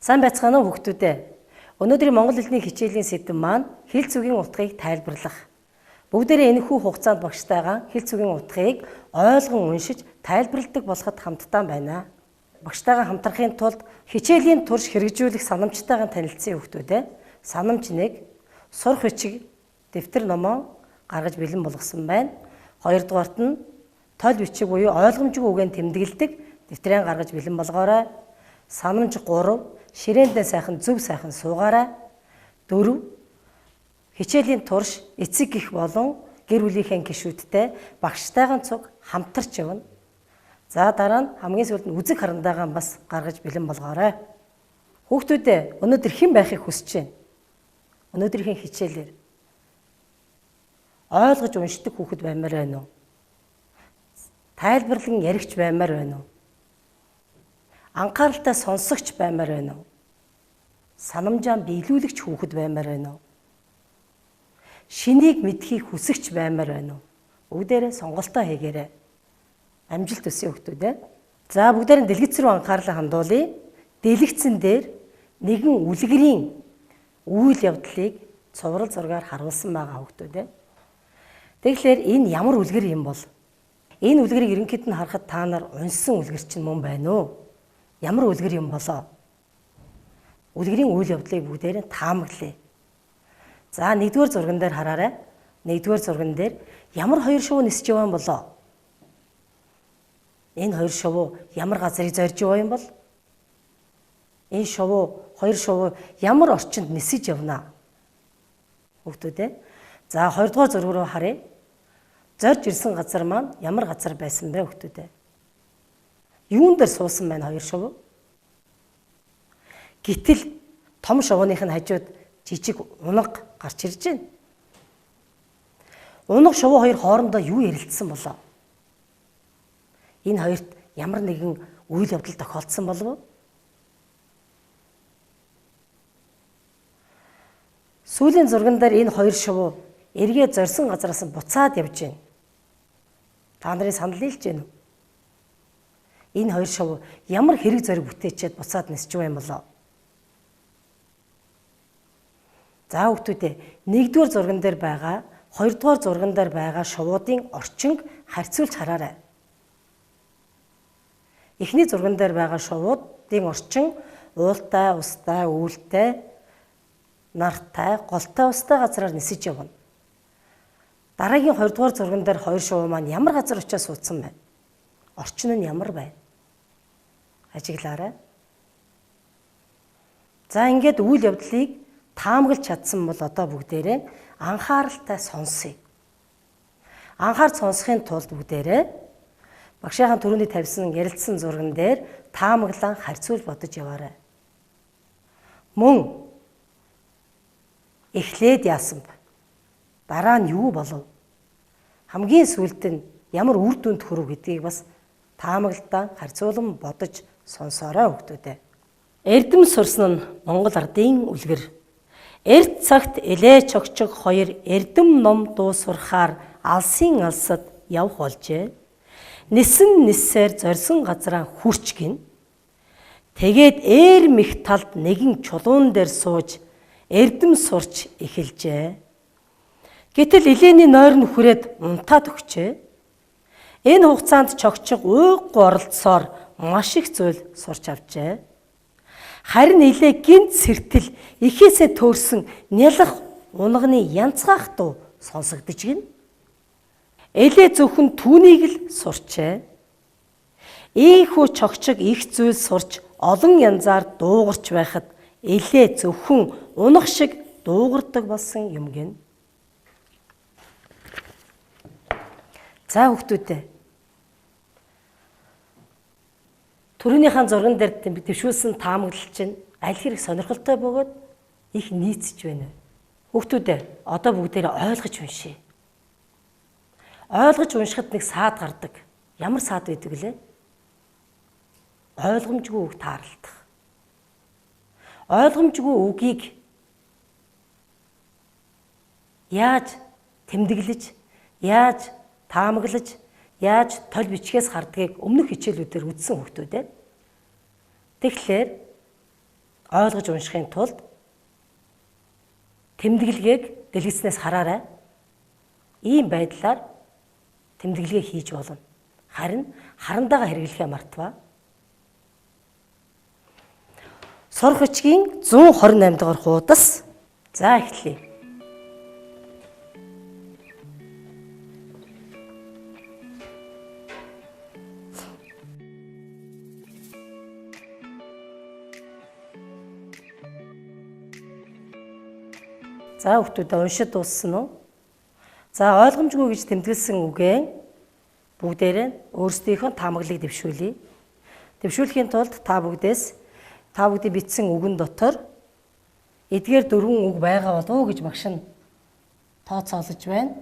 Сайн байцгаана уу хүүхдүүдээ. Өнөөдрийн монгол хэлний хичээлийн сэдэв маань хэл зүгийн утгыг тайлбарлах. Бүгдээрээ энэхүү хугацаанд багштайгаа хэл зүгийн утгыг ойлгон уншиж тайлбарладаг болоход хамтдаа байна. Багштайгаа хамтрахын тулд хичээлийн турш хэрэгжүүлэх санамжтайгаа танилцсан хүүхдүүдээ. Санамж 1 сурах бичиг дэвтэр номоо гаргаж бэлэн болгосон байна. Хоёрдугаарт нь тойл бичиг буюу ойлгомжгүй үгээр тэмдэглэдэг дэвтрээ гаргаж бэлэн болгоорой. Санамж 3 ширээндээ сайхан зөв сайхан суугаарай. 4 хичээлийн турш эцэг гих болон гэр бүлийнхээ гишүүдтэй багштайгаа цуг хамтарч явна. За дараа нь хамгийн сүүлд нь үзэг харандаагаа бас гаргаж бэлэн болгоорой. Хүүхдүүдээ өнөөдөр хэн байхыг хүсэж байна? Өнөөдрийнхээ хичээлээр ойлгож уншдаг хүүхэд баймаар байна уу? Тайлбарлан яригч баймаар байна уу? Анхааралтай сонсогч баймаар байна уу? Санамжаа биелүүлэгч хүүхэд баймаар байна уу? Шинийг мэдхийг хүсэгч баймаар байна уу? Бүгдээрээ сонголтоо хийгээрэй. Амжилт хүсье хүүхдүүдээ. За бүгдээрээ дэлгэц рүү анхаарлаа хандуулъя. Дэлгэцэн дээр нэгэн үлгэрийн үйл явдлыг цуврал зургаар харуулсан байгаа хүүхдүүдээ. Тэгэхээр энэ ямар үлгэр юм бол? Энэ үлгэрийг ерөнхийд нь харахад та нар уншсан үлгэр чинь мөн байна уу? Ямар үлгэр юм болоо? Үлгэрийн үйл явдлыг бүгдээрээ таамаглая. За нэгдүгээр зурган дээр хараарай. Нэгдүгээр зурган дээр ямар хоёр шувуу нисэж яваа юм болоо? Энэ хоёр шувуу ямар газрыг зорж яваа юм бол? Энэ шувуу хоёр шувуу ямар орчинд нисэж явна? Хүүхдүүдээ. За хоёрдугаар зураг руу харъя. Зорж ирсэн газар маань ямар газар байсан бэ хүүхдүүдээ? Юун дээр суусан байна хоёр шувуу? Гэтэл том шувууных нь хажууд жижиг унаг гарч ирж байна. Унаг шувуу хоёр хоорондоо юу ярилцсан болоо? Энэ хоёрт ямар нэгэн үйл явдал тохиолдсон болов уу? Сүүлийн зурган дээр энэ хоёр шувуу эргээ зорьсон газараас нь буцаад явж байна. Та нарын санал нийлж байна уу? Энэ хоёр шувуу ямар хэрэг зориг бүтээчээд буцаад нисэж байгаа юм болоо? За хүүхдүүдээ нэгдүгээр зурган дээр байгаа, хоёрдугаар зурган дээр байгаа шувуудын орчинг харьцуулж хараарай. Эхний зурган дээр байгаа шувуудын орчин уултай, устай, үүлтэй, нартай, голтой устай газраар нисэж явна. Дараагийн хоёрдугаар зурган дээр хоёр шувуу маань ямар газар очиж суудсан бэ? Орчин нь ямар байна? Ажиглаарай. За ингээд үйл явдлыг таамаглаж чадсан бол одоо бүгдээрээ анхааралтай сонсъё. Анхаарч сонсохын тулд бүгдээрээ багшийнхаа түрүүний тавьсан ярилцсан зурган дээр таамаглан харьцуулж бодож яваарай. Мөн эхлээд яасан бэ? Дараа нь юу болов? Хамгийн сүүлд нь ямар үр дүнд хүрв гэдгийг бас таамаглалтаа харьцуулан бодож сонсоорой хүүхдүүдээ. Эрдэм сурсан нь Монгол ардын үлгэр. Эрт цагт элээ чогчог хоёр эрдэм ном дуу сурахаар алсын алсад явах болжээ. Нисэн ниссээр зорьсон газраа хүрч гин. Тэгээд ээр мэх талд нэгэн чулуун дээр сууж эрдэм сурч эхэлжээ. Гэтэл элээний нойр нь хүрээд унтаад өгчээ. Энэ хугацаанд чогчог уйггүй оролцсоор маш их зүйл сурч авчээ. Харин элээ гинт сэртэл ихээсээ төөрсөн нялх унганы янзгаах дуу сонсогдож гин. Элээ зөвхөн түүнийг л сурчээ. Ийхүү чогчог их зүйл сурч олон янзаар дуугарч байхад элээ зөвхөн унах шиг дуугардаг болсон юм гин. За хүүхдүүдээ. Төрөнийхөө зурган дээр дэвшүүлсэн таамаглал чинь аль хэрэг сонирхолтой бөгөөд их нийцэж байна. Хүүхдүүдээ одоо бүгдээрээ ойлгож уншъя. Ойлгож уншихад нэг саад гардаг. Ямар саад байдаг лээ? Ойлгомжгүй үг тааралдах. Ойлгомжгүй үгийг яаж тэмдэглэж, яаж таамаглаж, яаж толь бичгээс хардгийг өмнөх хичээлүүдээр үзсэн хүүхдүүд ээ. Тэгэхээр ойлгож уншихын тулд тэмдэглэгээг дэлгэцнээс хараарай. Ийм байдлаар тэмдэглэгээ хийж болно. Харин харандаага хэрэглэхээ мартваа. Сурах бичгийн 128 дугаар хуудас. За эхлэе. За хүүхдүүдээ уншид дууссан уу? За ойлгомжгүй гэж тэмдэглэсэн үгээ бүгдээрээ өөрсдийнхөө таамаглалыг дэвшүүлье. Дэвшүүлэхийн тулд та бүгдээс та бүгдийн бичсэн үгэн дотор эдгээр дөрвөн үг байгаа болов уу гэж багш нь тооцоолож байна.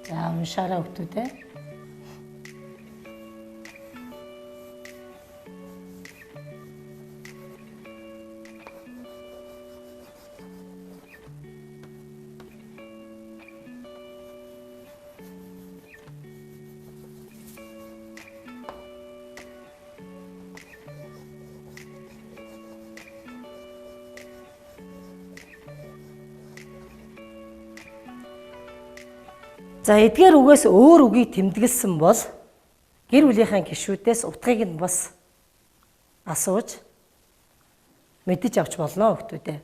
За уншаарай хүүхдүүдээ. За эдгээр үгээс өөр үгийг тэмдэглэсэн бол гэр бүлийнхээ гишүүдээс утгыг нь бас асууж мэдэж авч болно хүүхдүүдээ.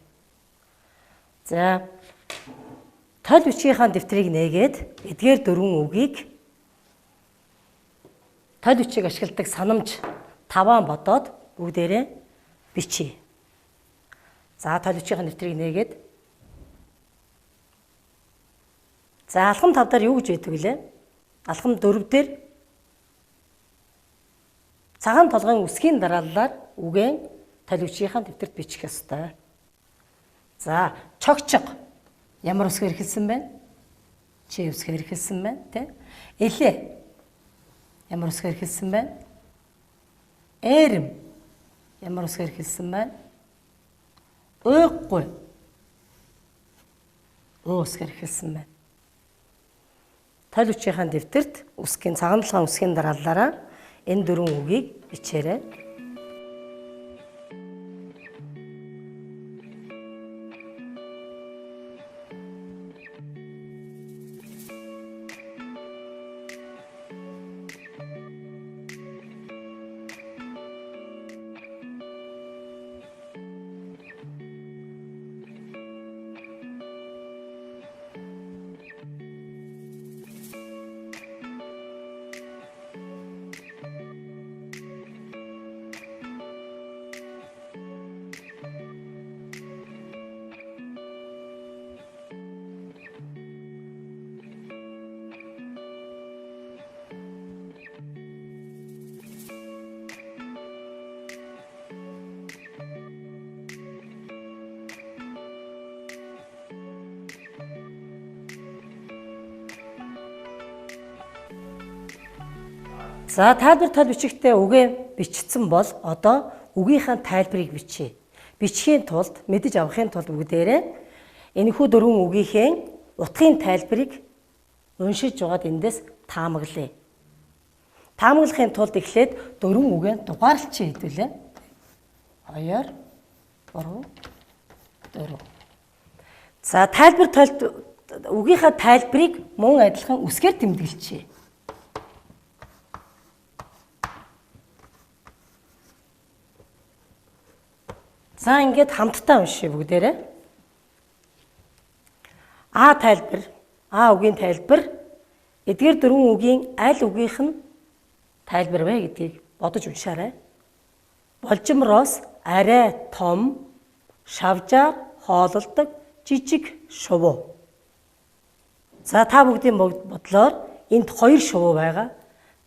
За толь бичгийнхаа дэвтрийг нээгээд эдгээр дөрвөн үгийг толь бичгийг ашигладаг санамж таваан бодоод бүгдээрээ бичье. За толь бичгийнхаа дэвтрийг нээгээд за алхам 5 дээр юу гэж байдаг вүлээ? Алхам 4 дээр цагаан толгойн үсгийн дарааллаар үгэн толь бичгийнхаа дэвтэрт бичих ёстой. За чогчго ямар үсгээр эхэлсэн бэ? Чи үсгээр эхэлсэн байна, тэ? Элээ ямар үсгээр эхэлсэн бэ? Эрэм ямар үсгээр эхэлсэн байна? Уйггүй уу үсгээр эхэлсэн байна. Толь бичгийнхаа дэвтэрт үсгийн цагаан толгойн үсгийн дарааллаараа энэ дөрвөн үгийг бичээрэй. За тайлбар толь бичигтээ үгээ бичсэн бол одоо үгийнхээ тайлбарыг бичье. Бичихийн тулд мэдэж авахын тулд бүгдээрээ энэхүү дөрвөн үгийнхээ утгын тайлбарыг уншиж жугаад эндээс таамаглая. Таамаглахын тулд эхлээд дөрвөн үгээ дугаарлчих хэдүүлээ. 2 3 4. За тайлбар толь үгийнхээ тайлбарыг мөн адилхан үсгээр тэмдэглэжээ. За ингээд хамтдаа уншъя бүгдээрээ. А тайлбар, А үгийн тайлбар эдгээр дөрвөн үгийн аль үгийнх нь тайлбар вэ гэдгийг бодож уншаарай. Болжимроос арай том, шавжаар хоололдог жижиг шувуу. За та бүгдийн бодлоор энд хоёр шувуу байгаа.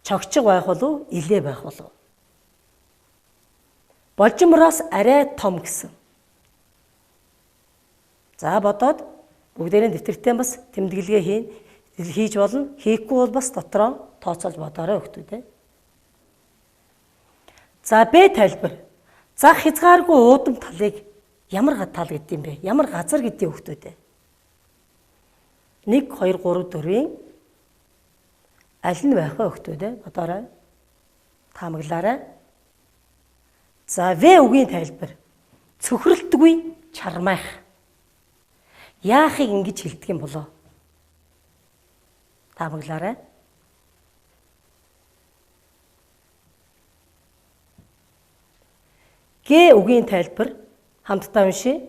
Чогчго байх болов уу, илээ байх болов уу? Болжимроос арай том гэсэн. За бодоод бүгдээрээ дэвтэртээ бас тэмдэглэгээ хийж болно. Хийхгүй бол бас дотроо тооцоолж бодоорой хүүхдүүдээ. За Б тайлбар. Зах хязгааргүй уудам талыг ямар тал гэдэг юм бэ? Ямар газар гэдэг хүүхдүүдээ? 1 2 3 4-ийн аль нь байх вэ өгтүүд ээ? Бодоорой. Таамаглаарай. За В үгийн тайлбар. Цөхрөлтгүй чармайх. Яахыг ингэж хэлдэг юм болоо? Таамаглаарай. Г үгийн тайлбар хамтдаа уншъя.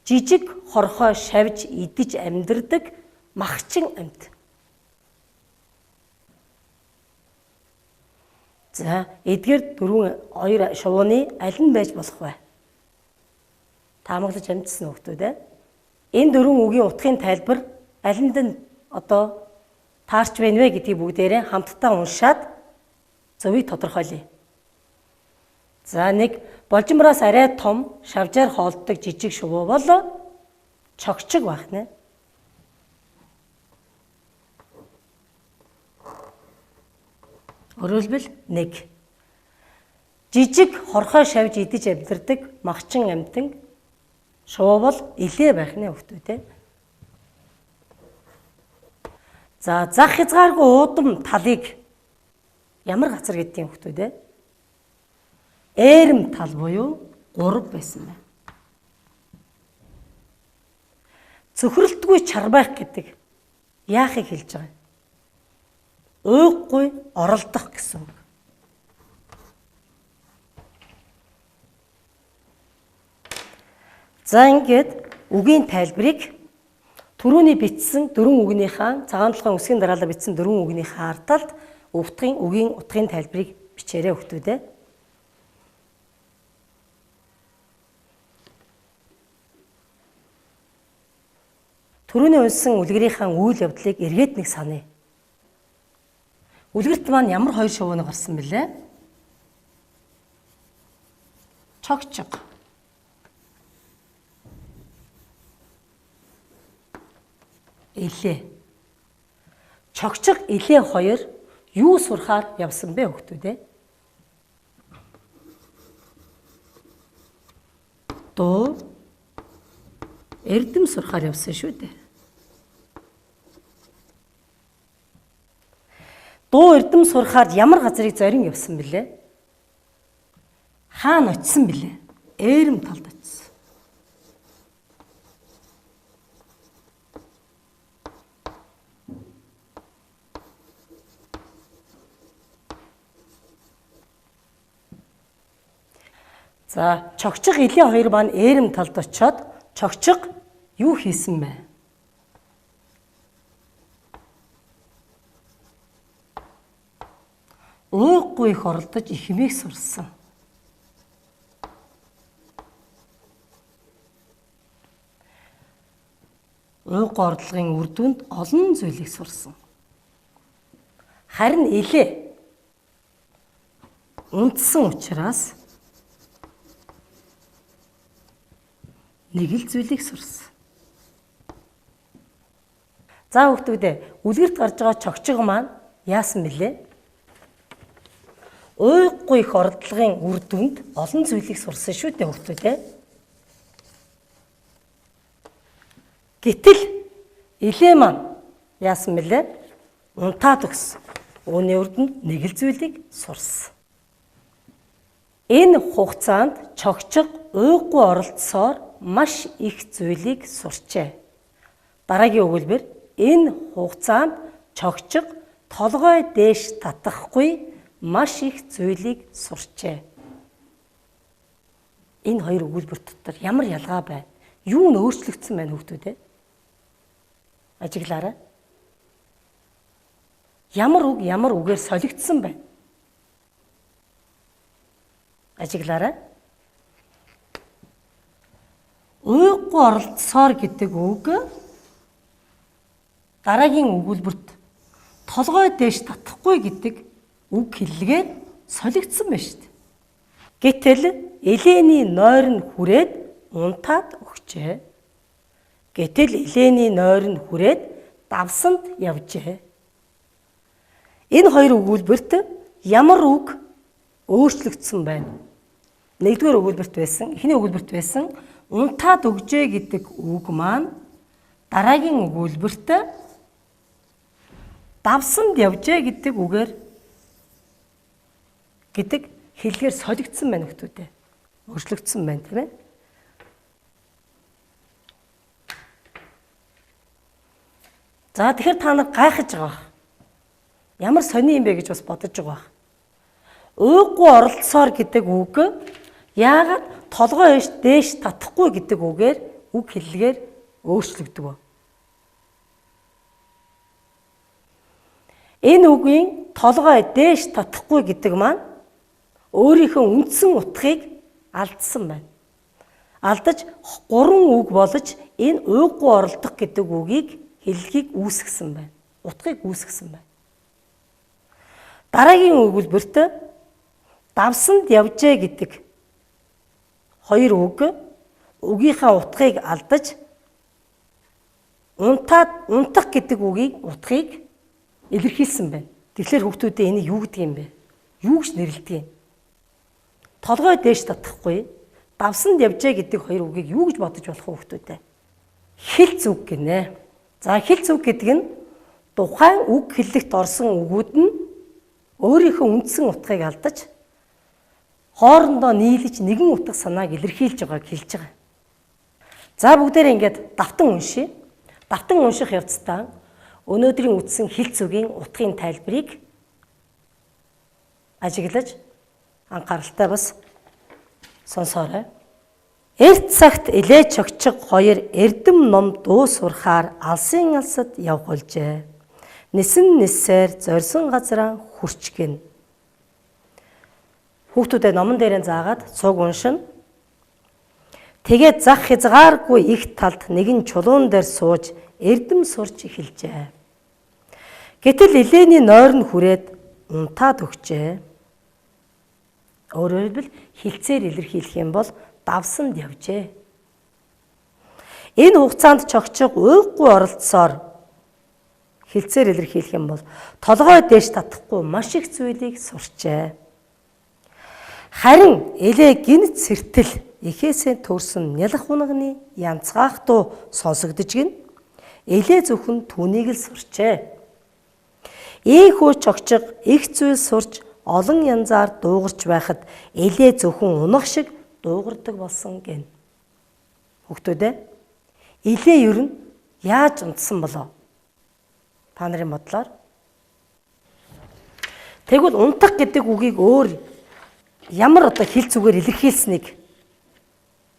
Жижиг хорхой шавж идэж амьдардаг махчин амьт. За эдгээр дөрвөн хоёр шувууны аль нь байж болох вэ? Таамаглаж амжсан хүмүүс ээ. Энэ дөрвөн үгийн утгын тайлбар алинд нь одоо таарч байна вэ гэдгийг бүгдээрээ хамтдаа уншаад зөвийг тодорхойлъё. За нэг болжимроос арай том шавжаар хоолддог жижиг шувуу бол чогчиг байх нэ. Өөрөлдвөл 1. Жижиг хорхой шавж идэж амьдардаг махчин амьтан шувуу бол илээ байх нэ хүүхдүүд ээ. За зах хязгааргүй уудам талыг ямар газар гэдгийг хүүхдүүд ээ? Ээрэм тал буюу 3 байсан байна. Цөхрөлтгүй чарбайх гэдэг яахыг хэлж байгаа юм? Уйггүй оролдох гэсэн үг. За ингээд үгийн тайлбарыг түрүүний бичсэн дөрвөн үгнийхээ цагаан толгойн үсгийн дараалал бичсэн дөрвөн үгнийхээ арталд өвтгийн үгийн утгын тайлбарыг бичээрэй хүүхдүүд ээ. Түрүүний унсан үлгэрийнхаа үйл явдлыг эргээд нэг саная. Үлгэрт маань ямар хоёр шувууны гарсан бэлээ? Чогчог. Элээ. Чогчог элээ хоёр юу сурахаар явсан бэ хүүхдүүд ээ? Дуу эрдэм сурахаар явсан шүү дээ. Дуу эрдэм сурахаар ямар газрыг зорин явсан бэлээ? Хаана очисон бэлээ? Ээрэм талд очисон. За, чогчиг элээ хоёр маань ээрэм талд очиод чогчиг юу хийсэн бэ? Ууггүй их оролдож ихмийг сурсан. Ууг ордлогын үр дүнд олон зүйлийг сурсан. Харин элээ унтсан учраас нэг л зүйлийг сурсан. За хүүхдүүдээ, үлгэрт гарч байгаа чогчиг маань яасан бэлээ? Уйггүй их ордлогын үр дүнд олон зүйлийг сурсан шүү дээ хүүхдүүдээ. Гэтэл элээ маань яасан бэлээ? Унтаад өгсөн. Үүний үр дүнд нэг л зүйлийг сурсан. Энэ хугацаанд чогчиг уйггүй оролцсоор маш их зүйлийг сурчээ. Дараагийн өгүүлбэр энэ хугацаанд чогчиг толгой дээш татахгүй маш их зүйлийг сурчээ. Энэ хоёр өгүүлбэр дотор ямар ялгаа байна? Юу нь өөрчлөгдсөн байна хүүхдүүд ээ? Ажиглаарай. Ямар үг ямар үгээр солигдсон байна? Ажиглаарай. Уйггүй оролцсоор гэдэг үг дараагийн өгүүлбэрт толгой дээш татахгүй гэдэг үг хэллэгээр солигдсон байна шүү дээ. Гэтэл элээний нойр нь хүрээд унтаад өгчээ. Гэтэл элээний нойр нь хүрээд давсанд явжээ. Энэ хоёр өгүүлбэрт ямар үг өөрчлөгдсөн байна? Нэгдүгээр өгүүлбэрт байсан, эхний өгүүлбэрт байсан унтаад өгжээ гэдэг үг маань дараагийн өгүүлбэрт Давсанд явжээ гэдэг үгээр гэдэг хэллэгээр солигдсон байна хүмүүстээ. Өөрчлөгдсөн байна, тийм ээ. За тэгэхээр та нар гайхаж байгаа бах. Ямар сони юм бэ гэж бас бодож байгаа бах. Ууггүй оролцсоор гэдэг үг яагаад толгой дээш татахгүй гэдэг үгээр үг хэллэгээр өөрчлөгдөв вэ? Энэ үгийн толгой дээш татахгүй гэдэг маань өөрийнхөө үндсэн утгыг алдсан байна. Алдаж гурван үг болж энэ ууггүй оролдох гэдэг үгийг хэллэгийг үүсгэсэн байна. Утгыг үүсгэсэн байна. Дараагийн өгүүлбэрт давсанд явжээ гэдэг хоёр үг үгийнхаа утгыг алдаж унтаад унтах гэдэг үгийг утгыг илэрхийлсэн байна. Тэгэхээр хүүхдүүдээ энийг юу гэдэг юм бэ? Юу гэж нэрлэдэг юм? Толгой дээш татахгүй, давсанд явжээ гэдэг хоёр үгийг юу гэж бодож болох вэ хүүхдүүдээ? Хэлц үг гинэ. За хэлц үг гэдэг нь тухайн үг хэллэгт орсон үгүүд нь өөрийнхөө үндсэн утгыг алдаж хоорондоо нийлж нэгэн утга санааг илэрхийлж байгааг хэлж байгаа. За бүгдээрээ ингээд давтан уншъя. Давтан унших явцдаа өнөөдрийн үтсэн хэлц үгийн утгын тайлбарыг ажиглаж анхааралтай бас сонсоорой. Эрт цагт Элээ чогчиг хоёр эрдэм ном дуу сурахаар алсын алсад явхулжээ. Нисэн ниссээр зорьсон газраа хүрчгэн. Хүүхдүүдэд номон дээрээ заагаад цуг уншина. Тэгээд зах хязгааргүй их талд нэгэн чулуун дээр сууж эрдэм сурч эхэлжээ. Гэтэл Элээний нойр нь хүрээд унтаад өгчээ. Өөрөөр хэлбэл хилцээр илэрхийлэх юм бол давсанд явжээ. Энэ хугацаанд чогчиг уйггүй оролцсоор хилцээр илэрхийлэх юм бол толгой дээш татахгүй маш их зүйлийг сурчээ. Харин Элээ гинт сэртэл эхээсээ төрсөн нялх унагны янзгаах дуу сонсогдож гин. Элээ зөвхөн түүнийг л сурчээ. Ийхүү чогчиг их зүйл сурч олон янзаар дуугарч байхад Элээ зөвхөн унах шиг дуугардаг болсон гин. Хүүхдүүдээ Элээ ер нь яаж унтсан болоо? Та нарын бодлоор. Тэгвэл унтах гэдэг үгийг өөр ямар одоо хэл зүгээр илэрхийлснийг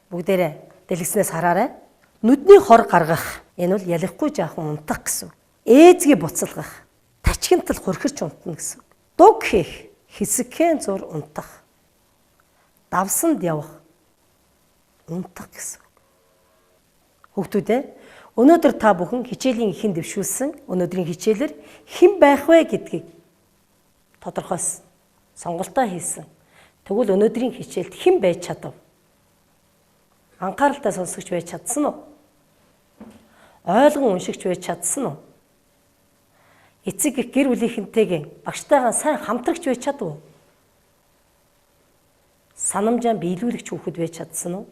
бүгдээрээ дэлгэснээс хараарай. Нүдний хор гаргах. Энэ бол ялахгүй жаахан унтах гэсэн. Ээзгээ буцалгах. Тачигнтал хурхирч унтна гэсэн. Дуг хийх. Хэсэгхэн зур унтах. Давсанд явах. Унтах гэсэн. Хүүхдүүдээ өнөөдөр та бүхэн хичээлийн ихэнд дэвшүүлсэн өнөөдрийн хичээлэр хэн байх вэ гэдгийг тодорхойлсон. Сонголтоо хийсэн. Тэгвэл өнөөдрийн хичээлд хэн байж чадав? Анхааралтай сонсогч байж чадсан уу? Ойлгон уншигч байж чадсан уу? Эцэг их гэр бүлийнхэнтэйгээ багштайгаа сайн хамтрагч байж чадав уу? Санамжаа биелүүлэгч хүүхэд байж чадсан уу?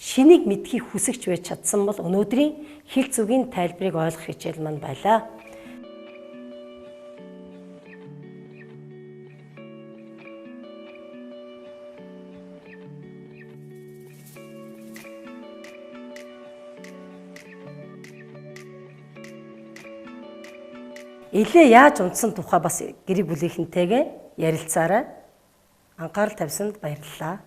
Шинийг мэдхийг хүсэгч байж чадсан бол өнөөдрийн хэлц үгийн тайлбарыг ойлгох хичээл маань байлаа. Элээ яаж унтсан тухай бас гэр бүлийнхэнтэйгээ ярилцаарай. Анхаарал тавьсанд баярлалаа.